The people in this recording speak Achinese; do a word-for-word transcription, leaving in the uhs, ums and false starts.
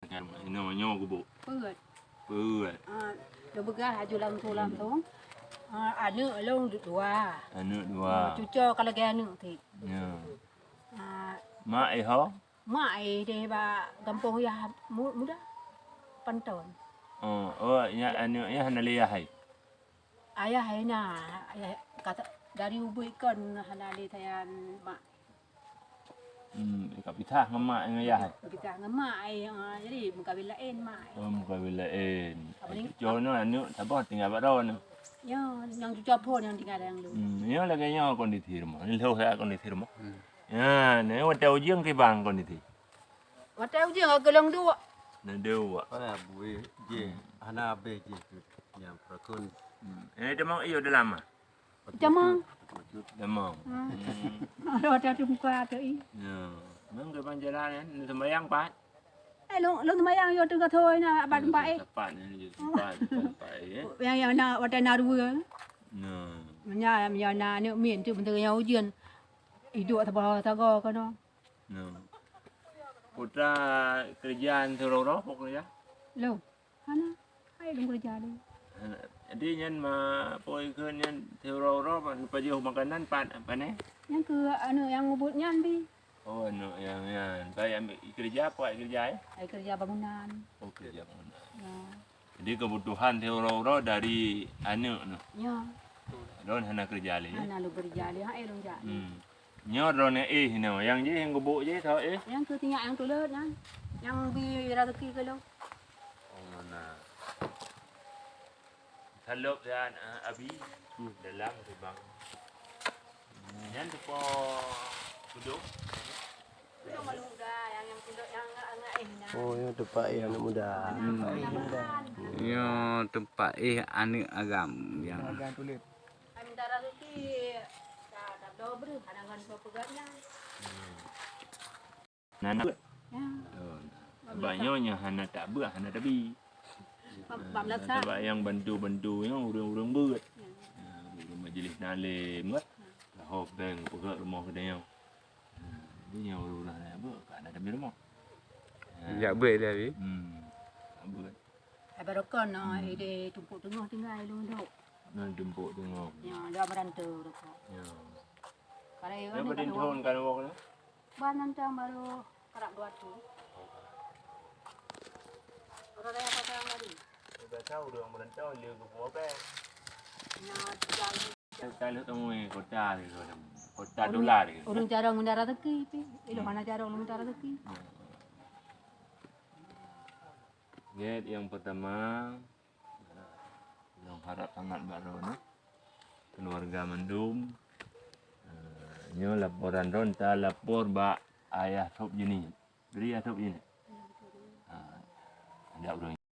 Nyan, inoe nyoe gubuk. Peuet. Peuet. Ah, lôn peugah laju langsung-langsung. Ah, aneuk lôn dua. Aneuk dua. Ah, cuco ka lagèe aneuk cit. Ya. Ah, mak eh ho? Mak eh deh bak gampông yah mu-, muda. Panton. Oh, oh, nyan aneuk nyan hana lé yah hai? Ayah hai na, ayah kata dari ubui kon hana lé sayan mak. Hmm, ka pisah ngon mak ngon ayah hai? Pisah ngon mak ai, ha, jadi meukawen laén mak ai. Oh, meukawen laén. Apa ni? Cuco nyoe aneuk saboh tinggai bak droeneuh. Ya, nyang cuco phon nyang tinggai nyang lôn. Hmm, nyoe lagèe nyoe kondisi rumoh. Nyoe lheueh kondisi rumoh. Hmm. Ya, nyoe watèe ujeuen kiban kondisi. Watèe ujeuen ka geulong duek. Na duek. Hana buih jih, hana abéh jih tu nyang peurakhon. Hmm. Eh, damong iyo dalam ah? Damong. Damong. Hmm. Ada, ada tu muka tu i. Ya. Memang ke panjalan kan, ni sembayang pat. Eh, lôn, lôn sembayang yo teuka thoi na abad empat eh. Tempat ni, tempat, tempat eh. Yang, yang na watèe na dua. Nah. Nya, yang na aneuk min tu bentuk yang ujeuen. Idup saboh sagoe keunoe. Nah. Putra kerja siuroe-uroe, apa kerja? Lôn. Hana. Hai lôn kerja lé. Hana. Jadi nyan ma, apa ikeu nyan siuroe-uroe, pajoh makanan pat, apa ni? Nyang keu aneuk nyang ubit nyan bi. Oh, aneuk nyang nyan. Baik ambil kerja apa kerja eh? Ai kerja bangunan. Oh, kerja bangunan. Ya. Jadi kebutuhan siuroe-uroe dari aneuk noh. Ya. Lôn hana kerja lé. Hana lôn kerja lé, hai lôn jak lé. Hmm. Nyoe droeneuh éh nyoe, nyang jih nyang gubuk jih tho éh. Nyang keu tinyak nyang tuleuet nyan. Nyang bi raseuki keu lôn. Oh, na. Salop dan, eh, abi dalam lubang. Nyan teupeu kudok. Kudok malu muda, nyang, nyang kudok nyang angat éh nyan. Oh, ya, teumpat éh aneuk muda. Aneuk muda. Ya, teumpat éh aneuk agam nyang. Agam tuleuet. Ai meudarah leuki, ka, ka bloe breuh, kadang-kadang soe peugah nyan. Nah, nah. Ya. Oh, nah. Sebab nyoe nyang hana tabeuet, hana tabi. Bak, bak meulasak. Sebab nyang bantu-bantu nyoe ureueng-ureueng beuet. Ya. Ha, ureueng majlis taklim, kan? Ya. Taho bank peugöt rumoh geutanyoe. Ha, jadi nyang ureueng-ureueng hana beuet, ka hana tabi rumoh. Ha. Jak beuet dah, Abi? Hmm. Jak beuet. Ai barokon, no, hmm, ideh tumpuk teungoh tinggai lôn dok. Nan tumpuk teungoh. Ya, dua meurantau rukok. Ya. Kalau ya, berapa tahun kan awak ni? Ban nantang baru karap dua tu. Orang raya pasang tadi. Biasa orang merantau dia ke Pulau Peng. Nah, tinggal. Kita lihat temui kota ni, kota dolar ni. Ureueng carông meudarah teuki pi. Ilo mana carông meudarah teuki. Gét nyang pertama, lôn harap sangat bak droeneuh, keuluwarga mandum. Eh, nyoe laporan droen talapor bak ayah sop jeunie. Bri ayah sop jeunie. Ah, ada ureueng